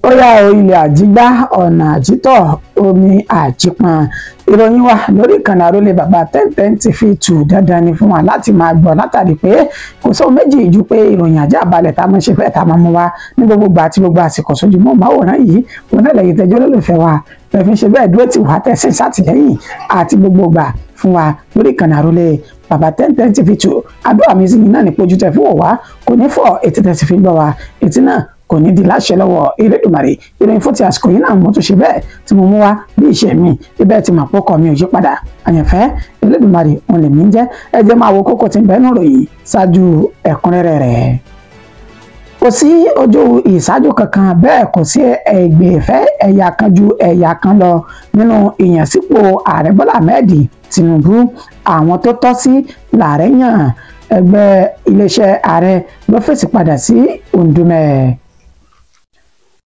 Ó yá o, ilẹ̀ àjígbá, ọ̀nà àjítọ̀, omi àjípọn. Ìròyìn wa lórí ìkànnì àrólé bàbá 1010 TV 2 dandan ni fún wa láti máa gbọ́, látàrí pé kò sóhun méjì ju pé ìròyìn ajá balẹ̀ tá a máa ṣe fẹ́ tá a máa mú wa ní gbogbo ìgbà àti gbogbo àsìkò sójú mọ́ máwòrán yìí. Òun náà lẹ́yìn tẹ́jọ́ lólùfẹ́ wa fẹ́ fi ṣe bẹ́ẹ̀ dúró tì wá tẹ̀sí sátìlẹ́yìn àti gbogbo ìgbà fún wa lórí ìkànnì àrólé bàbá 1010 TV 2. Àdúrà mi sí yìí náà ní pójú tẹ fún wa kò ní fọ́ etí tẹ̀sí fi gbọ́ wa, etí náà kò ní di láṣẹ lọ́wọ́ Elédùmarè. Ìròyìn fún ti àsìkò yìí náà mo tún ṣe bẹ́ẹ̀ tí mo mú wá bí iṣẹ́ mi ibẹ̀ tí mà pọ́kọ mi ò yí padà. Àyànfẹ́ Elédùmarè òun lèmi ń jẹ́. Ẹ jẹ́ máa wo kókó tí ń bẹ nínú ìròyìn ṣáájú ẹ̀kúnrẹ́rẹ́ rẹ̀. Kò sí ojú ìṣáájú kankan, bẹ́ẹ̀ kò sí ẹgbẹ̀fẹ́ ẹ̀yà kan ju ẹ̀yà kan lọ nínú ìyànsípò ààrẹ Bọ́lá Ahmed Tinubu. Àwọn tó tọ́ sí làárẹ̀ yàn. Ẹgbẹ́ iléeṣẹ́ ààrẹ ló fèsì padà sí Ndume.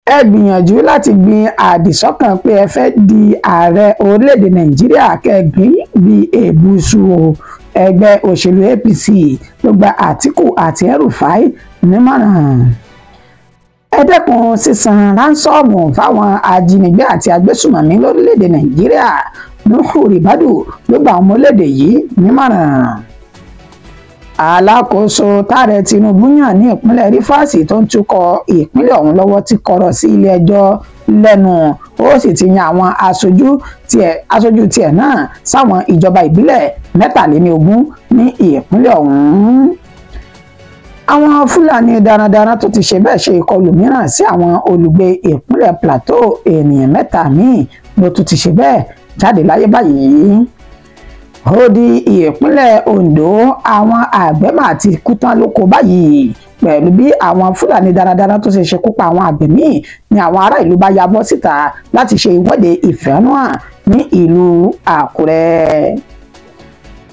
Ẹ gbìyànjú láti gbin àdìsọ́kàn pé ẹ fẹ́ di ààrẹ orílẹ̀-èdè Nàìjíríà kẹgbín bí èbùsù o. Ẹgbẹ́ òṣèlú APC ló gba Àtíkù àti El-Rufai nímọ̀ràn. Ẹ dẹ́kun sísan ránsọ́ọ̀mù fáwọn ajínigbé àti agbésùmọ̀mí lórílẹ̀-èdè Nàìjíríà. Nuhu Ribadu ló gba àwọn ọmọ orílẹ̀-èdè yìí nímọ̀ràn. Alákòóso tààrẹ Tinubu yàn ní ìpínlẹ̀ Rivers tó ń tukọ̀ ìpínlẹ̀ ọ̀hún lọ́wọ́ ti kọ̀rọ̀ sí ilé-ẹjọ́ lẹ́nu, ó sì ti yan àwọn aṣojú tiẹ̀ náà sáwọn ìjọba ìbílẹ̀ 23 ní ìpínlẹ̀ ọ̀hún. Àwọn Fúlàní darandaran tó ti ṣe bẹ́ẹ̀ ṣe ìkọlù mìíràn sí àwọn olùgbé ìpínlẹ̀ Plateau, ènìyàn 3 míì ló tún ti ṣe bẹ́ẹ̀ jáde láyé báyìí. Ó di ìpínlẹ̀ Ondo, àwọn àgbẹ̀ máa ti kú tán lóko báyìí pẹ̀lú bí àwọn Fúlàní darandaran tó ṣe ṣekú pa àwọn àgbẹ̀ míì ni àwọn ará ìlú bá ya bọ́ síta láti ṣe ìwọ́de ìfẹ̀hónúhàn ní ìlú Àkúrẹ́.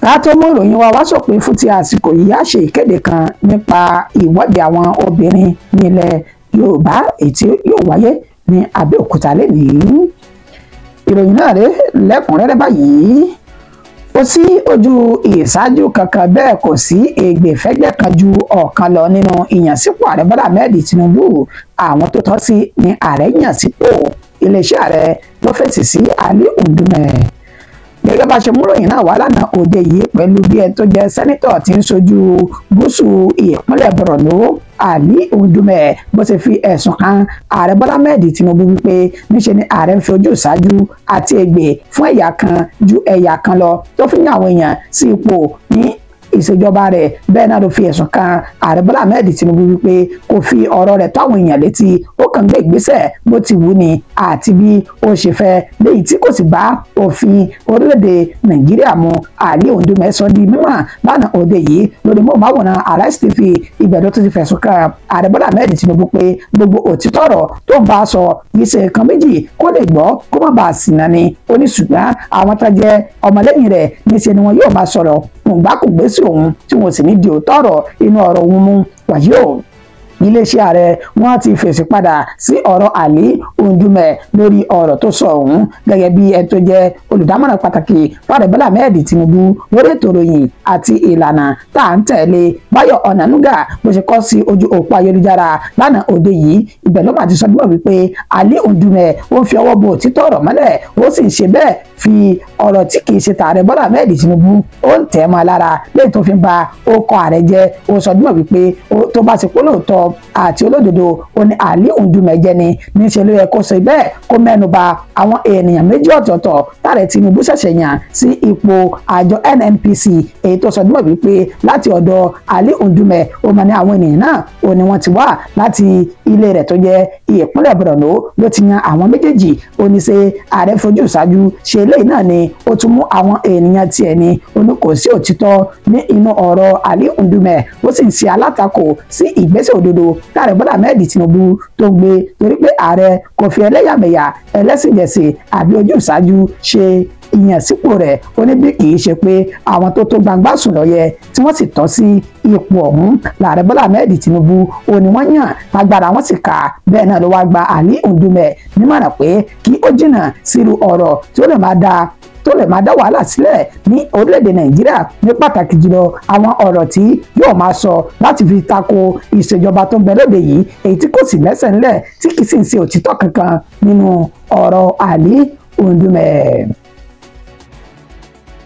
Ká tó mú ìròyìn wa wá sópin fún ti àsìkò yìí, á ṣe ìkéde kan nípa ìwọ́de àwọn obìnrin nílẹ̀ Yorùbá èyí tí yóò wáyé ní Abẹ́òkúta lénìí. Ìròyìn náà rèé lẹ́kùnrẹ́rẹ́ báyìí. Kò sí ojú ìṣáájú kankan, bẹ́ẹ̀ kò sí ègbèfẹ́gbẹ́ kan ju ọ̀kan lọ nínú ìyànsípò ààrẹ Bọ́lá Ahmed Tinubu. Àwọn tó tọ́ sí ni ààrẹ yàn sípò. Iléeṣẹ́ ààrẹ ló fèsì sí Ali Ndume. Gẹ́gẹ́ bá ṣe múròyìn náà wá lánàá òde yìí, pẹ̀lú bí ẹni tó jẹ́ sẹ́nítọ̀ tí ń ṣojú gúúsù ìpínlẹ̀ Borno Ali Ndume bó ṣe fi ẹ̀sùn kan ààrẹ Bọ́lá Ahmed Tinubu wípé níṣe ni ààrẹ ń fi ojú ìṣáájú àti ègbè fún ẹ̀yà kan ju ẹ̀yà kan lọ tó fi ń yan àwọn èèyàn sí ipò ní ìṣèjọba rẹ̀. Bẹ́ẹ̀ náà ló fi ẹ̀sùn kan ààrẹ Bọ́lá Ahmed Tinubu wípé kò fi ọ̀rọ̀ rẹ̀ tó àwọn èèyàn létí, ó kàn gbé ìgbésẹ̀ bó ti wù ní àti bí ó ṣe fẹ́, léyìí tí kò sì bá òfin orílẹ̀-èdè Nàìjíríà mu. Ali Ndume sọ di mímọ̀ lánàá òde yìí lórí móhùnmáwòrán Arise TV. Ìgbẹ̀dọ̀ tó ti fẹ̀sùn kan ààrẹ Bọ́lá Ahmed Tinubu pé gbogbo òtítọ́ ọ̀rọ̀ tó ń bá a sọ kì í ṣe nǹkan méjì kó lè gbọ́ kó má bàa ṣìnà ni. Ó ní ṣùgbọ́n àwọn tó jẹ́ ọmọlẹ́yìn rẹ̀ níṣe ni wọn yóò máa sọ̀rọ̀ kùngbákùngbé sí òun tí wọn sì ní di òótọ́ ọ̀rọ̀ inú ọ̀rọ̀ òun mú. Wàyí o, iléeṣẹ́ ààrẹ wọ́n ti fèsì padà sí ọ̀rọ̀ Ali Ndume lórí ọ̀rọ̀ tó sọ ọ̀hún gẹ́gẹ́ bí ẹni tó jẹ́ olùdámọ̀ràn pàtàkì fààrẹ Bọ́lá Ahmed Tinubu lórí ètò ìròyìn àti ìlànà tá à ń tẹ̀lé, Báyọ̀ Ọ̀nànúgà bó ṣe kọ sí ojú òpó ayélujára lánàá òde yìí. Ibẹ̀ ló máa ti sọ dímọ̀ wípé Ali Ndume ó ń fi ọwọ́ bo òtítọ́ ọ̀rọ̀ mọ́lẹ̀, ó sì ń ṣe bẹ́ẹ̀ fi ọ̀rọ̀ tí kì í ṣe tààrẹ Bọ́lá Ahmed Tinubu ó ń tẹ̀ mọ́ lára lẹ́yìn tó fi ń ba orúkọ ààrẹ jẹ́. Ó sọ dímọ̀ wípé tó bá ti pólóòtọ́ àti olódodo ó ní Ali Ndume jẹ́ ni níṣẹ́ ló yẹ kó ṣe bẹ́ẹ̀ kó mẹ́nu bà àwọn ènìyàn méjì ọ̀tọ̀ọ̀tọ̀ tààrẹ Tinubu ṣẹ̀ṣẹ̀ yàn sí ipò àjọ NNPC, èyí tó sọ dímọ̀ wípé láti ọ̀dọ̀ Ali Ndume ó máa ní àwọn ènìyàn náà ó ní wọ́n ti wá láti ilé rẹ̀ tó jẹ́ ìpínlẹ̀ Borno ló ti yan àwọn méjèèjì. Ó ní ṣe ààrẹ fojú ṣáájú ṣe eléyìí náà ni ó tún mú àwọn ènìyàn tiẹ̀ ni. Ó ní kò sí òtítọ́ ní inú ọ̀rọ̀ Ali Ndume, ó sì ń ṣe alátakò sí ìgbésẹ̀ òdodo tààrẹ Bọ́lá Ahmed Tinubu tó ń gbé, torí pé ààrẹ kò fi ẹlẹ́yàmẹ̀yà, ẹlẹ́sìnjẹsìn àbí ojú ìṣáájú ṣe ìyànsípò rẹ̀. Ó ní bí kì í ṣe pé àwọn tó tó gbangba sùn lọ́yẹ tí wọ́n sì tọ́ sí ipò ọ̀hún lààrẹ Bọ́lá Ahmed Tinubu ó ní wọ́n yàn agbára wọn sì kà. Bẹ́ẹ̀ náà ló wá gba Ali Ndume nímọ̀ràn pé kí ó jìnnà sírú ọ̀rọ̀ tí ó lè máa da tó lè máa dá wàhálà sílẹ̀ ní orílẹ̀-èdè Nàìjíríà, ní pàtàkì jùlọ àwọn ọ̀rọ̀ tí yóò máa sọ láti fi tako ìṣèjọba tó ń bẹ lóde yìí, èyí tí kò sì lẹ́sẹ̀ ńlẹ̀ tí kì í sì ń ṣe òtítọ́ kankan nínú ọ̀rọ̀ Ali Ndume.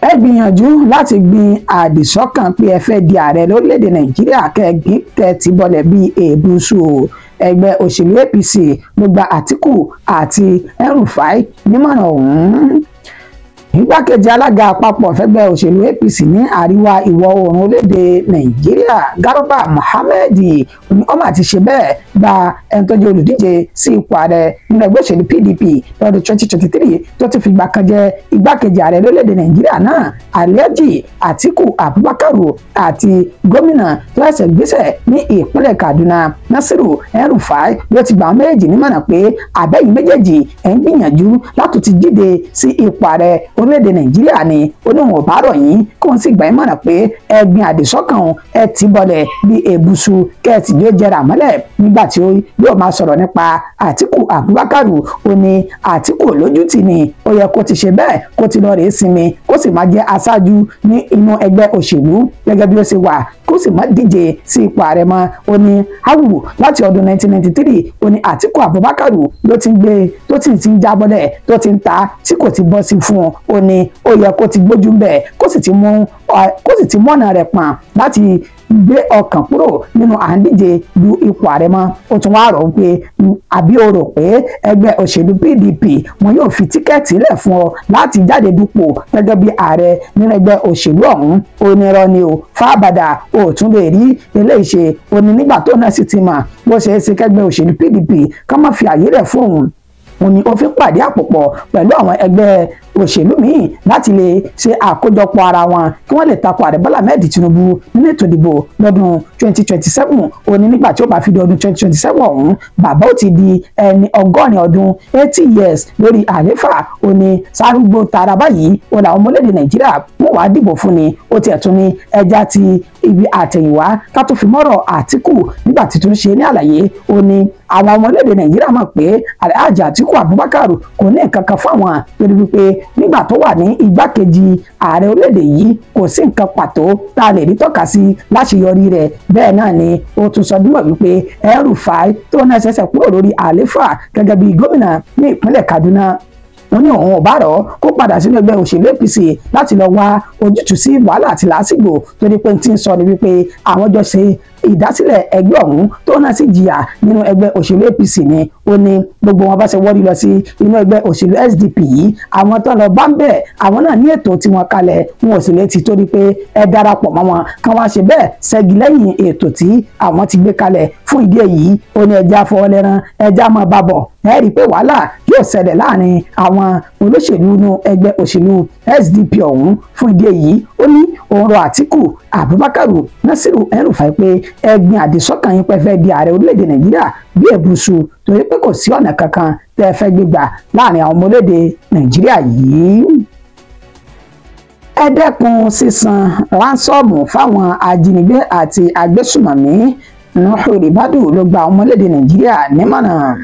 Ẹ gbìyànjú láti gbin àdìsọ́kàn pé ẹ fẹ́ di ààrẹ lórílẹ̀‐èdè Nàìjíríà kẹ́gbín tẹ́tí bọ́lẹ̀ bíi èébúsù o. Ẹgbẹ́ òṣèlú APC ló gba Àtíkù àti El-Rufai nímọ̀ràn ọ̀hún. Igbákejì alága àpapọ̀ fẹ́gbẹ́ òṣèlú APC ní àríwá ìwọ̀ oòrùn orílẹ̀-èdè Nàìjíríà, Garba Mohammed, ní ọmọ àti ṣe bẹ́ẹ̀ gba ẹni tó jẹ́ olùdíje sí ipò ààrẹ nínú ẹgbẹ́ òṣèlú PDP lọ́dún 2023 tó ti fìgbà kan jẹ́ igbákejì ààrẹ lórílẹ̀-èdè Nàìjíríà náà, Alhaji Atiku Abubakar, àti gómìnà tó ṣẹ̀ṣẹ̀ gbéṣẹ̀ ní ìpínlẹ̀ Kaduna, Nasiru El-Rufai, ló ti gbà méjèèjì nímọ̀ràn pé àbẹ́yìn méjèèjì ẹ̀ ń gbìyànjú láti ti jíde sí ipò ààrẹ orílẹ̀-èdè Nàìjíríà ni. Ó ní òun ò bá rọ̀ yín kóun sì gbà yín mọ̀ràn pé ẹ gbin àdìsọ́kàn ẹ ti bọlẹ̀ bí èbùsù kẹ́ẹ̀tì yóò jẹrà mọ́lẹ̀. Nígbà tí ó yóò máa sọ̀rọ̀ nípa Àtíkù Abubakar, ó ní Àtíkù lójútì ni, ó yẹ kó ti ṣe bẹ́ẹ̀ kó ti lọ rèé sinmi, kó sì máa jẹ́ aṣáájú ní inú ẹgbẹ́ òṣèlú gẹ́gẹ́ bí ó ṣe wà, kó sì má díje sí ipò ààrẹ mọ́. Ó ní awù láti ọdún 1993, ó ní Àtíkù Abubakar ló ti ń gbé tó ti ń jábọ́lẹ̀ tó ti ń ta tí kò ti bọ́ sí fún un. Ó ní ó yẹ kó ti gbójú ń bẹ̀ kó sì ti mọ̀nà rẹ̀ pọ̀n láti gbé ọkàn kúrò nínú à ń díje du ipò ààrẹ mọ́. Ó tún wáá rọ̀ ó pé àbí o rò pé ẹgbẹ́ òṣèlú PDP wọn yóò fi tíkẹ́ẹ̀tì lẹ̀ fún ọ láti jáde dupò gẹ́gẹ́ bí ààrẹ nínú ẹgbẹ́ òṣèlú ọ̀hún? Onírọ́ ni o, fábàdà ò tún lè rí eléyìí ṣe. Ó ní nígbà tó náà sì ti mọ̀ bó ṣe é ṣe kẹ́gbẹ́ òṣèlú PDP ká má fi àyè rẹ̀ fún òun, òun ni ó fi pàdé àpòpọ̀ pẹ̀lú àwọn ẹgbẹ́ òṣèlú míì láti lè ṣe àkójọpọ̀ ara wọn kí wọ́n lè takò ààrẹ Bọ́lá Ahmed Tinubu nínú ètò ìdìbò lọ́dún 2027. Ó ní nígbà tí ó bá fi di ọdún 2027 ọ̀hún, bàbá ó ti di ẹni 80 ọdún, 80 years lórí àlééfà. Ó ní sárúgbó tara báyìí ó làwọn ọmọlédè Nàìjíríà wọ́n wàá dìbò fún ni. Ó tiẹ̀ tún ní ẹja ti ibi àtẹ̀yìnwá ká tó fi mọ́rọ̀ Àtíkù nígbà tí tún ṣe ní àlàyé. Ó ní àwọn ọmọlédè Nàìjíríà mọ̀ pé Alhaji Atiku Abubakar kò ní nǹkan kan fáwọn, torí wípé nígbà tó wà ní igbákejì ààrẹ orílẹ̀-èdè yìí kò sí nǹkan pàtó tá a lè rí tọ́ka sí láṣeyọrí rẹ̀. Bẹ́ẹ̀ náà ni ó tún sọ dímọ̀ wípé El-Rufai tó náà ṣẹ̀ṣẹ̀ kúrò lórí àlééfà gẹ́gẹ́ bí gómìnà ní ìpínlẹ̀ Kaduna, wọ́n ní òun ò bá rọ̀ kó padà sínú ẹgbẹ́ òṣèlú APC láti lọ wá ojútùú sí wàhálà àti làásìgbò, torí pé tí ń sọ ni wípé àwọn jọ ṣe ìdásílẹ̀ ẹgbẹ́ ọ̀hún tó náà sì jìyà nínú ẹgbẹ́ òṣèlú APC ni. Ó ní gbogbo wọn bá ṣe wọ́rí lọ sí inú ẹgbẹ́ òṣèlú SDP yìí, àwọn tó lọ bá ń bẹ̀ àwọn náà ní ètò tiwọn kalẹ̀, wọn ò sì lè ti torí pé ẹ darapọ̀ mọ́ wọn kán wá ṣe bẹ́ẹ̀ ṣẹ́gi lẹ́yìn ètò tí àwọn ti gbé kalẹ̀. Fún ìdí èyí ó ní ẹja fọwọ́lẹ́rán, ẹja máa bá bọ̀, ẹ rí i pé wàhálà yóò ṣẹlẹ̀ láàrin àwọn olóṣèlú inú ẹgbẹ́ òṣèlú SDP ọ̀hún. Fún ìdí èyí ó ní òun rọ Àtíkù Abubakar, Nasiru El-Rufai pé ẹgbin àdìsọ́kàn yín pé fẹ́ di ààrẹ orílẹ̀-èdè Nàìjíríà bí èbùsù, torí pé kò sí ọ̀nà kankan tẹ́ ẹ fẹ́ gbégbà láàrin àwọn ọmọ orílẹ̀-èdè Nàìjíríà yìí. Ẹ dẹ́kun sísan ránsọ́ọ̀mù fáwọn ajínigbé àti agbésùmọ̀mí, Nuhu Ribadu ló gba àwọn ọmọ orílẹ̀-èdè Nàìjíríà nímọ̀ràn.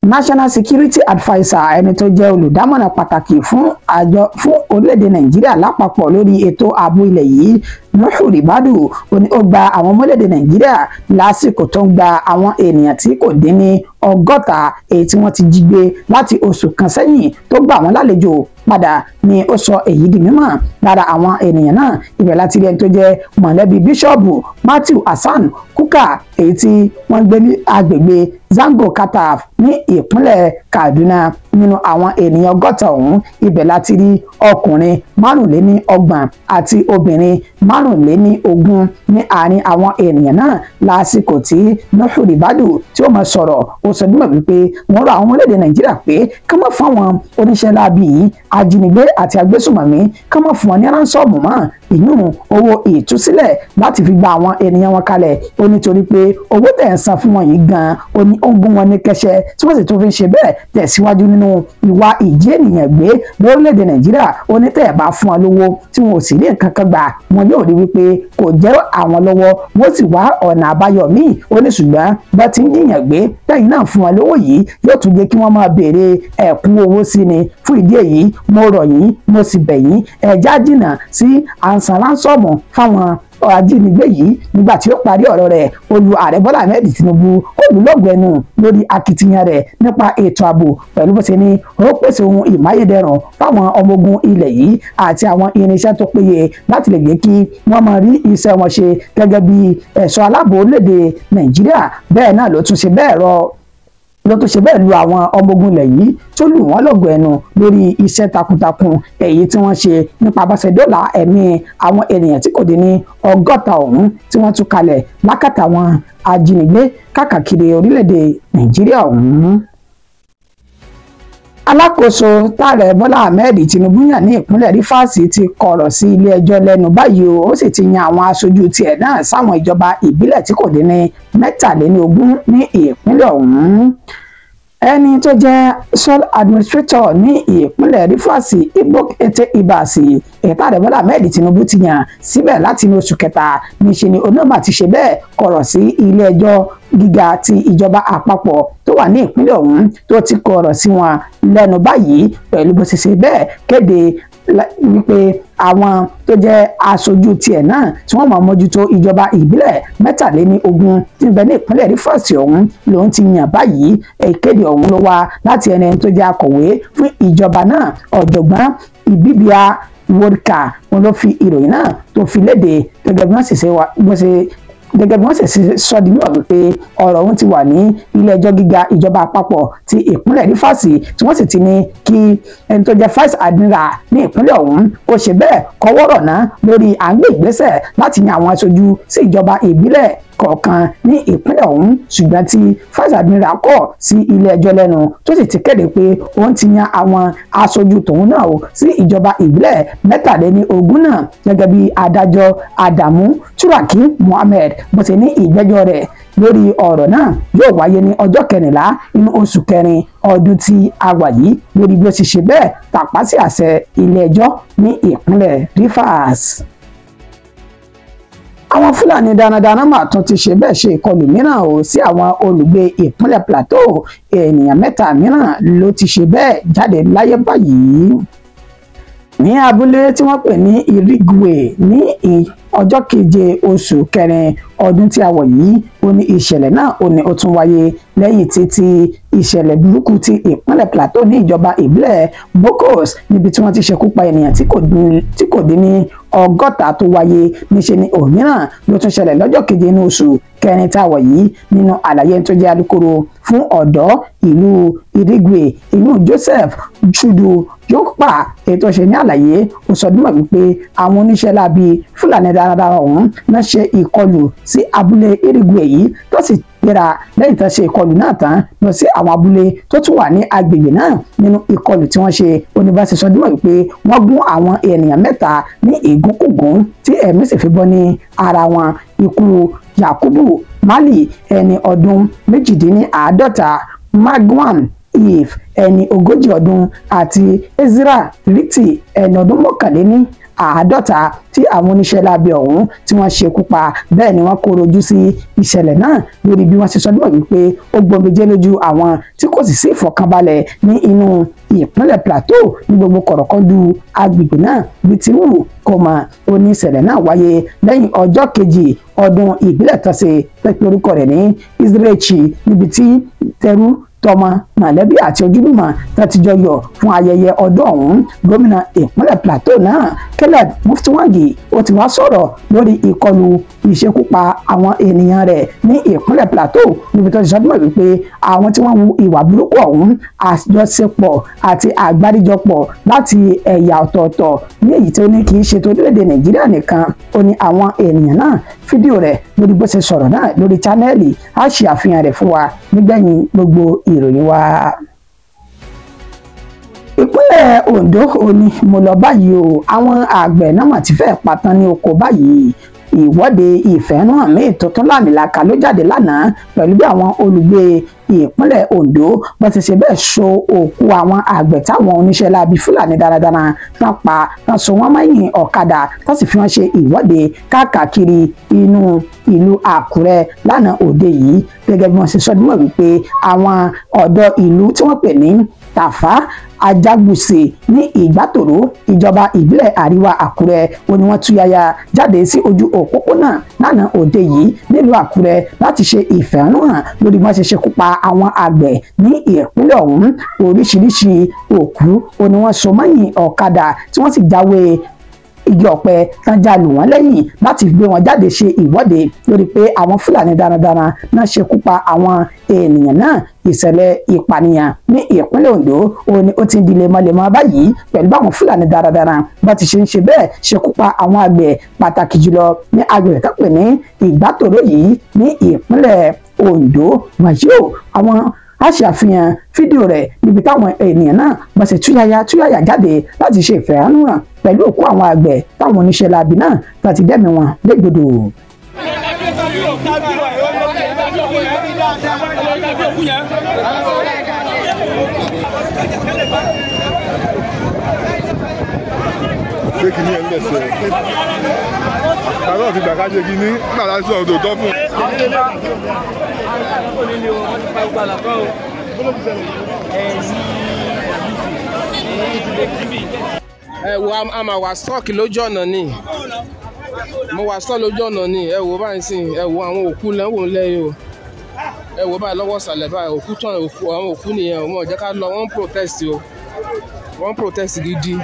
National Security Adviser, ẹni tó jẹ́ olùdámọ̀ràn pàtàkì fún àjọ fún orílẹ̀-èdè Nàìjíríà lápapọ̀ lórí ètò ààbò ilẹ̀ yìí, Nuhu Ribadu, ó ní ó gba àwọn ọmọ orílẹ̀-èdè Nàìjíríà lásìkò tó ń gba àwọn ènìyàn tí kò dín ní 60 èyí tí wọ́n ti jí gbé láti oṣù kan sẹ́yìn tó gbà wọ́n lálejò padà ni ó sọ èyí di mímọ̀. Lára àwọn ènìyàn náà ibẹ̀ láti rí ẹni tó jẹ́ mọ̀lẹ́bí bíṣọ́ọ̀bù Matthew Hassan Kukah èyí tí wọ́n gbé ní agbègbè Zango Kataf ní ìpínlẹ̀ Kaduna. Nínú àwọn ènìyàn 60 ọ̀hún ibẹ̀ láti rí ọkùnrin 35 àti obìnrin 25 ní àárín àwọn ènìyàn náà. Lásìkò tí Nuhu Ribadu tí ó máa sọ̀rọ̀, ó sọ dímọ̀ wípé wọ́n rọ àwọn ọmọlédè Nàìjíríà pé ká má fún àwọn oníṣẹ́ láabi yìí, ajínigbé àti agbésùmọ̀mí, ká má fún wọn ní ránsọ́ọ̀mù mọ́, ìyún owó ìtúsílẹ̀ láti fi gba àwọn ènìyàn wọn kalẹ̀. Ó nítorí pé owó tẹ̀ ń san fún wọn yìí gan-an ó ní ó ń gún wọn ní kẹsẹ̀ tí wọ́n sì tún fi ń ṣe bẹ́ẹ̀ tẹ̀síwájú nínú ìwà ìjí ènìyàn gbé lórílẹ̀‐èdè Nàìjíríà. Ó ní tẹ̀ bá fún wọn lówó tí wọn ò sì rí nǹkan kan gbà, wọn yóò rí wípé kò jẹ́ àwọn lọ́wọ́, wọ́n sì wá ọ̀nà àbáyọ míì. Ó ní ṣùgbọ́n bá ti ń jiyàn gbé tẹ̀yìn náà fún wọn lówó yìí yóò tún jẹ́ kí wọ́n máa béèrè ẹ̀kún owó sí ni. Fún ìdí èyí mo rọ̀ yín, mo sì bẹ̀ yín, ẹ̀já jìnnà sí àǹsán ránsọ̀mù fáwọn ajínigbé yìí. Nígbà tí ó parí ọ̀rọ̀ rẹ̀, olú ààrẹ Bọ́lá Ahmed Tinubu olùlọ́gbẹ̀ẹ́nu lórí akitiyan rẹ̀ nípa ètò ààbò pẹ̀lú bó ṣe ní ó pèsè ohun ìmáyédẹrùn fáwọn ọmọ ogun ilẹ̀ yìí àti àwọn irinṣẹ́ tó péye láti lè jẹ́ kí wọ́n máa rí iṣẹ́ wọn ṣe gẹ́gẹ́ bí ẹ̀ṣọ́ aláàbò orílẹ̀-èdè Nàìjíríà. Bẹ́ẹ̀ náà ló tún ṣe bẹ́ẹ̀ rọ ló tún ṣe bẹ́ẹ̀ lu àwọn ọmọ ogun ilẹ̀ yìí tó lù wọ́n lọ́gọ̀ ẹnu lórí iṣẹ́ takuntakun èyí tí wọ́n ṣe nípa bá ṣe dóòlà ẹ̀mí àwọn ènìyàn tí kò dín ní 60 ọ̀hún tí wọ́n tú kalẹ̀ lákàtà àwọn ajínigbé káàkiri orílẹ̀-èdè Nàìjíríà ọ̀hún. Alákòóso tààrẹ Bọ́lá Ahmed Tinubu yàn ní ìpínlẹ̀ Rivers ti kọ̀rọ̀ sí ilé ẹjọ́ lẹ́nu báyìí o, ó sì ti yan àwọn aṣojú tiẹ̀ náà sáwọn ìjọba ìbílẹ̀ tí kò dín ní 23 ní ìpínlẹ̀ ọ̀hún. Ẹni tó jẹ́ sole administrator ní ìpínlẹ̀ Rivers, Ibok Ete Ibasi, ètò ààrẹ Bọ́lá Ahmed Tinubu ti yàn síbẹ̀ láti inú oṣù kẹta, níṣe ni onímọ̀ ti ṣe bẹ́ẹ̀ kọ̀rọ̀ sí ilé ẹjọ́ gíga ti ìjọba àpapọ̀ tó wà ní ìpínlẹ̀ ọ̀hún tó ti kọ̀rọ̀ sí wọn lẹ́nu báyìí pẹ̀lú bó ṣe ṣe bẹ́ẹ̀ kéde wípé àwọn tó jẹ́ aṣojú tiẹ̀ náà tí wọ́n máa mójútó ìjọba ìbílẹ̀ 23 tí ń bẹ ní ìpínlẹ̀ Rivers ọ̀hún lòun ti yàn báyìí. Ìkéde ọ̀hún ló wá láti ẹni tó jẹ́ akọ̀wé fún ìjọba náà, ọ̀jọ̀gbọ́n Ibibia Worka, òun ló fi ìròyìn náà tó fi léde gẹ́gẹ́ bí wọ́n sì ṣe gẹ́gẹ́ bí wọ́n sì sọ di mímọ̀ wípé ọ̀rọ̀ ọ̀hún ti wà ní ilé ẹjọ́ gíga ìjọba àpapọ̀ ti ìpínlẹ̀ Rivers, tí wọ́n sì ti ní kí ẹni tó jẹ́ vice admiral ní ìpínlẹ̀ ọ̀hún kó ṣe bẹ́ẹ̀ kọ́wọ́rọ̀ ná lórí à ń gbé ìgbésẹ̀ láti yan àwọn aṣojú sí ìjọba ìbílẹ̀ kọ̀ọ̀kan ní ìpínlẹ̀ ọ̀hún, ṣùgbọ́n tí vice admiral kọ̀ sí ilé ẹjọ́ lẹ́nu tó sì ti kéde pé òun ti yan àwọn aṣojú tòun náà o sí ìjọba ìbílẹ̀ 23 náà gẹ́gẹ́ bí adájọ́ Adamu Turaki Muhammed bó ṣe ní ìgbẹ́jọ́ rẹ̀ lórí ọ̀rọ̀ náà yóò wáyé ní ọjọ́ 14 inú oṣù kẹrin ọdún tí a wà yìí lórí bí ó ṣe ṣe bẹ́ẹ̀ tàpá sí àṣẹ ilé ẹjọ́ ní ìpínlẹ̀ Rivers. Àwọn Fúlàní darandaran mà tún ti ṣe bẹ́ẹ̀ ṣe ìkọlù mìíràn o sí àwọn olùgbé ìpínlẹ̀ Plateau, ènìyàn 3 mìíràn ló ti ṣe bẹ́ẹ̀ jáde láyé báyìí. Ní abúlé tí wọ́n pè ní Irigwe ní ọjọ́ 7 oṣù kẹrin ọdún tí a wọ̀ yìí, ó ní ìṣẹ̀lẹ̀ náà ó ní ó tún wáyé lẹ́yìn títí ìṣẹ̀lẹ̀ burúkú ti ìpínlẹ̀ Plateau ní ìjọba ìbílẹ̀ Bokos níbi tí wọ́n ti ṣekú pa ènìyàn tí kò dín ní 60 tó wáyé. Níṣe ni òmíràn ló tún ṣẹlẹ̀ lọ́jọ́ 7 inú oṣù kẹrin tá a wọ̀ yìí. Nínú àlàyé tó jẹ́ alukoro fún ọ̀dọ́ ìlú Irigwe, inú Joseph Chudu Yópa, ètò ṣe ní àlàyé ó sọ dímọ̀ wípé àwọn oníṣẹ́ láabi Fúlàní darandaran ọ̀hún náà ṣe ìkọlù sí abúlé Irigwe yìí tó sì gbéra lẹ́yìn tó ṣe ìkọlù náà tán lọ sí àwọn abúlé tó tún wà ní agbègbè náà. Nínú ìkọlù tí wọ́n ṣe, oníbàṣẹ sọ dímọ̀ wípé wọ́n gún àwọn ènìyàn 3 ní ìgúnkùgún tí ẹ̀mí sì fi bọ́ ní ara wọn. Ikú Yakubu Mali ẹni ọdún 48, Magwan Eve ẹni 40 ọdún àti Ezra Riti ẹni ọdún 51 tí àwọn oníṣẹ́ láabi ọ̀hún tí wọ́n ṣekú pa. Bẹ́ẹ̀ ni wọ́n kóró ojú sí ìṣẹ̀lẹ̀ náà lórí bí wọ́n ṣe sọ níwọ̀n wípé ó gbomijé lójú àwọn tí kò sì sí ìfọ̀kànbalẹ̀ ní inú ìpínlẹ̀ Plateau ní gbogbo kọ̀rọ̀kọ́ndù agbègbè náà bí ti wù kó mọ̀. Ó ní ìṣẹ̀lẹ̀ náà wáyé lẹ́yìn ọjọ́ 2 ọdún ìbílẹ̀ tọ́sẹ̀ pẹ́pẹ́ orúkọ rẹ̀ ní Israeli níbi tí tẹrú tọmọ mọ̀lẹ́bí àti ojúlùmọ̀ tó ti jọ yọ̀ fún ayẹyẹ ọdún ọ̀hún. Gómìnà ìpínlẹ̀ Plateau náà Caleb Mutfwang ó ti wá sọ̀rọ̀ lórí ìkọlù ìṣekúpa àwọn ènìyàn rẹ̀ ní ìpínlẹ̀ Plateau níbi tó ti sọdúnmọ̀ wípé àwọn tí wọ́n hu ìwà burúkú ọ̀hún àjọṣepọ̀ àti àgbáríjọpọ̀ láti ẹ̀yà ọ̀tọ̀ọ̀tọ̀ ní èyí tó ní kì í ṣe tó orílẹ̀-èdè Nàìjíríà nìkan. Ó ní àwọn ènìyàn náà fídíò rẹ̀ lórí bó ṣe sọ̀rọ̀ náà lórí chánẹ́ẹ̀lì á ṣe àfihàn rẹ̀ fún wa nígbẹ̀yìn gbogbo ìròyìn wa. Ìpínlẹ̀ Ondo ó ní mo lọ báyìí o, àwọn àgbẹ̀ náà mà ti fẹ́ patán ní oko báyìí. Ìwọ́de ìfẹ̀hónúhàn míì tuntun lámìlaka ló jáde lánàá pẹ̀lú bí àwọn olùgbé ìpínlẹ̀ Ondo bó ti ṣe bẹ́ẹ̀ so òkú àwọn àgbẹ̀ táwọn oníṣẹ́ láabi Fúlàní darandaran tán pa tán so wọ́n mọ́yìn ọ̀kadà tán sì fi wọ́n ṣe ìwọ́de káàkiri inú ìlú Àkúrẹ́ lánàá òde yìí. Gẹ́gẹ́ bí wọ́n ṣe sọ dímọ̀ wípé àwọn ọ̀dọ́ ìlú tí wọ́n pè ní Tàfá Ajágùsè ní Ìgbàtòrò ìjọba ìbílẹ̀ Àríwá Àkúrẹ́ ó ní wọ́n túyàyà jáde sí ojú òpópónà lánàá òde yìí nílùú Àkúrẹ́ láti ṣe ìfẹ̀hónúhàn lórí bí wọ́n ṣe ṣekú pa àwọn àgbẹ̀ ní ìpínlẹ̀ ọ̀hún. Oríṣiríṣi òkú ó ní wọ́n so mọ́yìn ọ̀kadà tí wọ́n sì jáwé igi ọ̀pẹ tán já lù wọ́n lẹ́yìn láti gbé wọn jáde ṣe ìwọ́de lórí pé àwọn Fúlàní darandaran náà ṣekú pa àwọn ènìyàn náà. Ìṣẹ̀lẹ̀ ìpànìyàn ní ìpínlẹ̀ Ondo ó ní ó ti ń di lemọ́lemọ́ báyìí pẹ̀lú báwọn Fúlàní darandaran bá ti ṣe ń ṣe bẹ́ẹ̀ ṣekú pa àwọn àgbẹ̀ pàtàkì jùlọ ní agbègbè tó pè ní Ìgbàtòrò yìí ní ìpínlẹ̀ Ondo. Wàyí o, àwọn a ṣe àfihàn fídíò rẹ̀ níbi táwọn ènìyàn náà bá ṣe túyàyà túyàyà jáde láti ṣe ìfẹ̀hónúhàn pẹ̀lú òkú àwọn àgbẹ̀ táwọn oníṣẹ́ láabi náà láti dẹ́mi wọn légbodò. Ṣé kìíní ẹ̀ ń lẹ̀sẹ̀? Bàbá òfin gbà ká ṣe kìíní nígbà tá a sọ̀rọ̀ tó tọ́ fún. Ẹ wo, a máa wà stọọkì lójú ọ̀nà ni, mo wà stọọkì lójú ọ̀nà ni. Ẹ wo báyìí sìn, ẹ wo àwọn òkú lẹ́wọ̀n lẹ́yìn o. Ẹ wo báyìí lọ́wọ́ ìsàlẹ̀ báyìí, òkú tán, òkú àwọn òkú nìyẹn. Wọn ò jẹ́ ká lọ, wọ́n ń protest o, wọ́n ń protest gidi,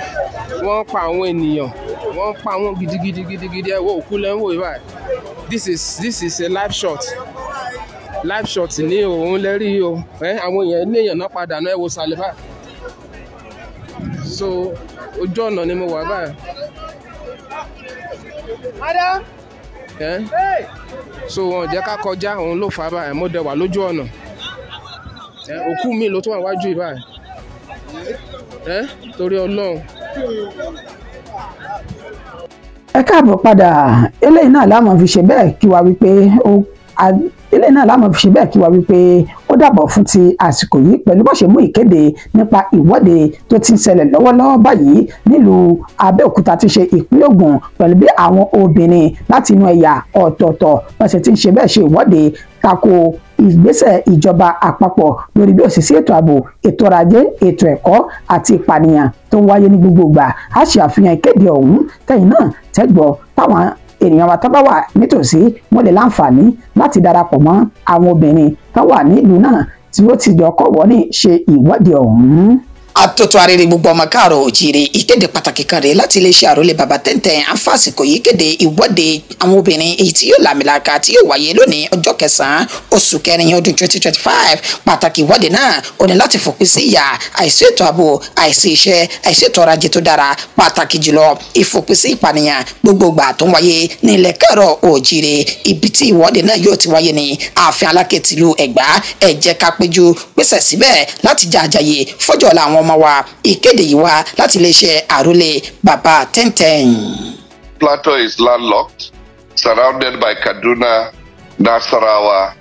wọ́n ń pa àwọn ènìyàn, wọ́n ń pa àwọn gidigidi gidigidi. Ẹ wo òkú lẹ́wọ̀n yìí báyìí. This is a live shot, live shot ní òun lẹ́rí o. Ẹ àwọn èèyàn ilé èèyàn náà padà náà. Ẹ wo ìsàlẹ̀ báyìí. So ojú ọ̀nà ni mo wà báyìí. Ẹ so wọn ò jẹ́ ká kọjá, òun ló fà á báyìí. Mo dẹ̀ wà lójú ọ̀nà. Ẹ òkú mi ló tún wà wájú yìí báyìí. Ẹ torí Ọlọ́run. Ẹ káàbọ̀ padà. Eléyìí náà láwọn fi ṣe bẹ́ẹ̀ kí wa wípé ó eléyìí náà láwọn fi ṣe bẹ́ẹ̀ kí wa wípé ó dàbọ̀ fún ti àsìkò yìí pẹ̀lú bó ṣe mú ìkéde nípa ìwọ́de tó ti ń ṣẹlẹ̀ lọ́wọ́lọ́wọ́ báyìí nílùú Abẹ́òkúta tí ṣe ìpínlẹ̀ Ògùn, pẹ̀lú bí àwọn obìnrin láti inú ẹ̀yà ọ̀tọ̀ọ̀tọ̀ bó ṣe ti ń ṣe bẹ́ẹ̀ ṣe ìwọ́de tako ìgbésẹ̀ ìjọba àpapọ̀ lórí bí ó ṣe sí ètò ààbò, ètò ọrọ̀ ajé, ètò ẹ̀kọ́ àti ìpànìyàn tó ń wáyé ní gbogbo ìgbà. A ṣe àfihàn ìkéde ọ̀hún tẹ̀yìn náà tẹ́gbọ́ táwọn ènìyàn wa tó bá wà nítòsí wọ́n lè láǹfààní láti darapọ̀ mọ́ àwọn obìnrin tó wà nílùú náà tí ó ti jọ kọ̀wọ́ ní ṣe ìwọ́de ọ̀hún. Àtótó arére, gbogbo ọmọ káàárọ̀ òjíire. Ìkéde pàtàkì kan rèé láti iléeṣẹ́ Àrólé Bàbá Tẹ́ntẹ́n. Àǹfààsìkò yìí kéde ìwọ́de àwọn obìnrin èyí tí yóò làmìlaka tí yóò wáyé lónìí, ọjọ́ kẹsàn-án oṣù kẹrin ọdún 2025. Pàtàkì ìwọ́de náà ó ní láti fòpin sí ìyà, àìsí ètò ààbò, àìsí iṣẹ́, àìsí ètò ọrọ̀ ajé tó dára, pàtàkì jùlọ ìfòpin sí ìpànìyàn gbogbogbà tó ń wáyé ní ilẹ̀ káàárọ̀ òjíire. Ibi tí ìwọ́de náà yóò ti wáyé ní ààfin Aláké tìlú Ẹ̀gbá. Ẹ jẹ́ ká péjú pèsè síbẹ̀ láti jà àjàyè fọ́jọ́ ọ̀la àwọn ọmọ wa. Ìkéde yìí wá láti iléeṣẹ́ Àrólé Bàbá Tẹ́ntẹ́n. Plateau is landlocked, surrounded by Kaduna, Nasarawa,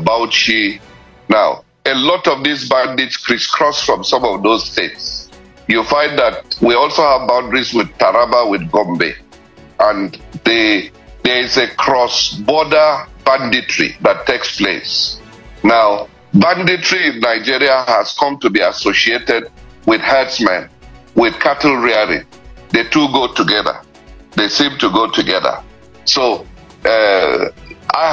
Bauchi. Now, a lot of these bandits crisscross from some of those states. You find that we also have boundaries with Taraba, with Gombe, and there is a cross-border banditry that takes place. Now, banditry in Nigeria has come to be associated with herdsmen, with cattle rearing. The two go together. They seem to go together. So I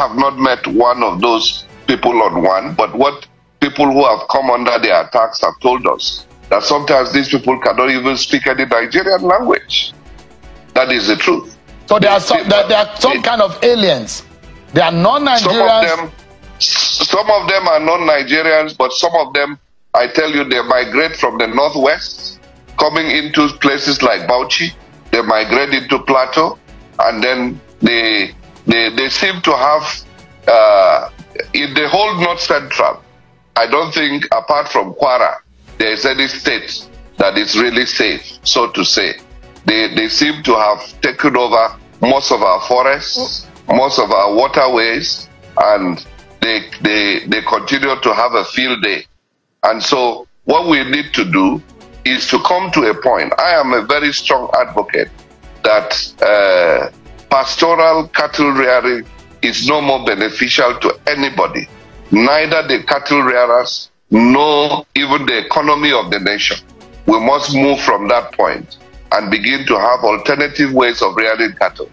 have not met one of those people on one, but what people who have come under their attacks have told us that sometimes these people cannot even speak any Nigerian language. That is the truth. So there are some kind of aliens. They are non-Nigerians. Some of them are non-Nigerians, but some of them, I tell you, they migrate from the northwest, coming into places like Bauchi. They migrate into Plateau, and then they seem to have in the whole north central. I don't think, apart from Kwara, there is any state that is really safe, so to say. They seem to have taken over most of our forests, most of our waterways, and they continue to have a field day. And so what we need to do is to come to a point. I am a very strong advocate that pastoral cattle rearing is no more beneficial to anybody, neither the cattle rearers nor even the economy of the nation. We must move from that point and begin to have alternative ways of rearing cattle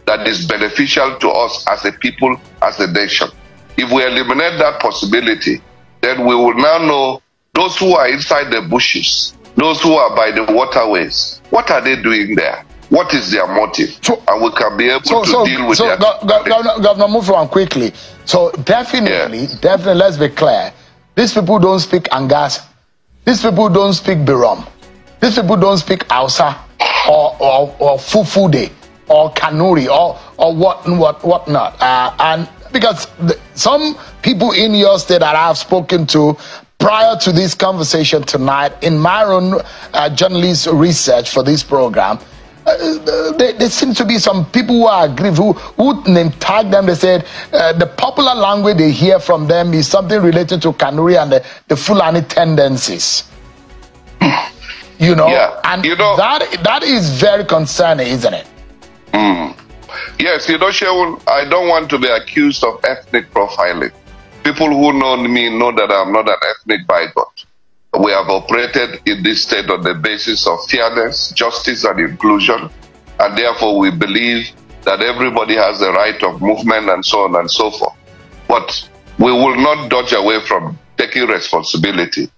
that is beneficial to us as a people, as a nation. If we eliminate that possibility, then we will now know those who are inside the bushes, those who are by the waterways, what are they doing there? What is their motive? So, and we can be able to deal with their... Governor Muffuran, quickly. So definitely, definitely, let's be clear. These people don't speak Angas. These people don't speak Birom. These people don't speak Hausa or Fufude or Kanuri or what not. And because some people in your state that I've spoken to prior to this conversation tonight, in my own journalist research for this program, there seem to be some people who are aggrieved, who name tag them. They said the popular language they hear from them is something related to Kanuri and the Fulani tendencies. You know, yeah. And you know, that is very concerning, isn't it? Mm. Yes, you know, Sheul, I don't want to be accused of ethnic profiling. People who know me know that I'm not an ethnic bigot. We have operated in this state on the basis of fairness, justice, and inclusion, and therefore we believe that everybody has the right of movement and so on and so forth. But we will not dodge away from taking responsibility.